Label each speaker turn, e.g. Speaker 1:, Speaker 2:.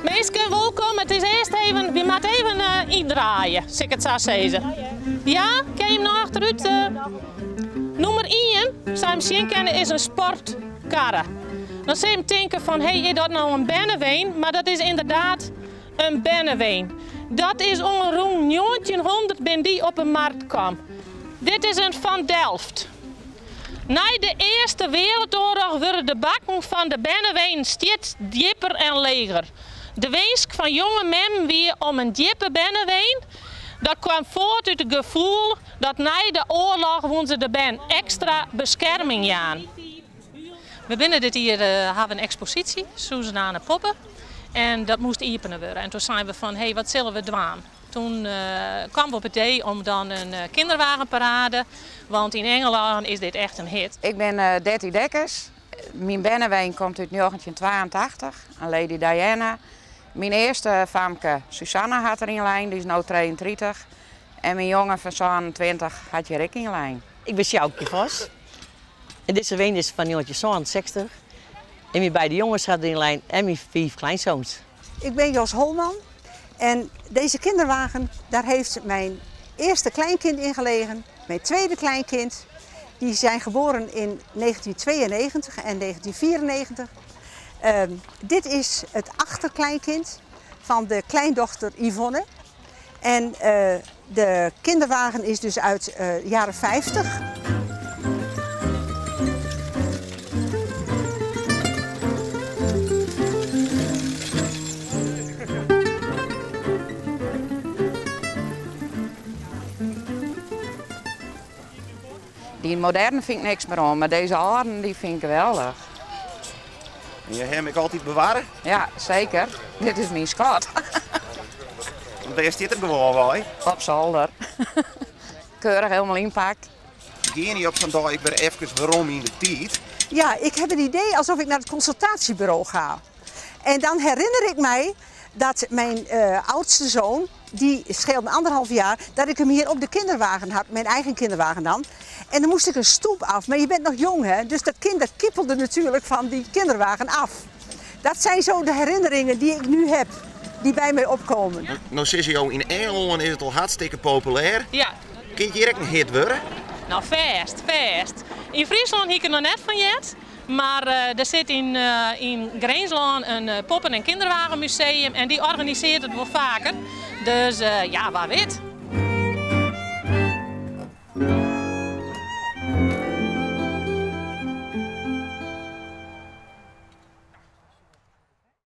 Speaker 1: Minsken, wolkom. It is earst even, wy moatte even yndraaie, sil ik it sa sizze. Ja, kin je him noch achterút? Nûmer ien, sa jim sjen kinne, is in sportkarre. Dan sil jim tinke fan, hé, is dat no in bernewein? Mar dat is ynderdaad in bernewein. Dat is oan rûn njoggentjinhûndert bin dy op 'e markt kaam. Dit is in Van Delft. Nei de Earste Wereldoarloch wurde de bakken fan de berneweinen stjits djipper en leger. De winsk fan jonge memmen wie om in djippe bernewein. Dat kwam foart út it gefoel dat nei de oarloch woene se de bern ekstra beskerming jaan. We binne dit jier hawwe in eksposysje, Suzanne Poppe, en dat moast iepene wurde. En toen seinen we fan, hé, wat sille we dwaan? Toen kwamen we op it idee om dan in kinderwagenparade, want yn Engelân is dit echt in hit.
Speaker 2: Ik bin Detty Dekkers. Myn bernewein komt út njoggentjintwaentachtich, in Lady Diana. Myn earste famke Susanna hat der yn lein, dy is no trijeentritich. En myn jonge fan sânentweintich hat hjir ek yn lein.
Speaker 3: Ik bin Sjoukje Vos en dizze wein is fan njoggentjinsânensechstich. En myn beide jonges ha deryn lein en myn fiif kleinsoons.
Speaker 4: Ik ben Jos Holman en deze kinderwagen, daar heeft mijn eerste kleinkind in gelegen, mijn tweede kleinkind. Die zijn geboren in 1992 en 1994. Dit is het achterkleinkind van de kleindochter Yvonne. En de kinderwagen is dus uit jaren 50.
Speaker 2: Dy moderne fyn ik niks mear oan, mar dizze âlden dy fyn ik geweldich.
Speaker 5: En je hawwe him ek altyd bewarre?
Speaker 2: Ja, seker. Dit is myn skat.
Speaker 5: Want dêr stiet er gewoanwei?
Speaker 2: Op solder. Keurich helemaal ynpakt.
Speaker 5: Gean je op sa'n dei ek wer efkes werom yn de tiid?
Speaker 4: Ja, ik heb het idee alsof ik naar het consultatiebureau ga. En dan herinner ik mij dat mijn oudste zoon, die scheelde anderhalf jaar, dat ik hem hier op de kinderwagen had, mijn eigen kinderwagen dan. En dan moest ik een stoep af, maar je bent nog jong hè, dus dat kind dat kiepelde natuurlijk van die kinderwagen af. Dat zijn zo de herinneringen die ik nu heb, die bij mij opkomen.
Speaker 5: No sizze jo, yn Engelân is it al hartstikke populêr.
Speaker 1: Ja.
Speaker 5: Kin it hjir ek in hit wurde?
Speaker 1: No fêst, fêst. Yn Fryslân hie ik der noch net fan heard. Mar der sit yn Grinslân in poppen- en kinderwagenmuseum en dy organisearret it wol faker. Dus ja, wa wit.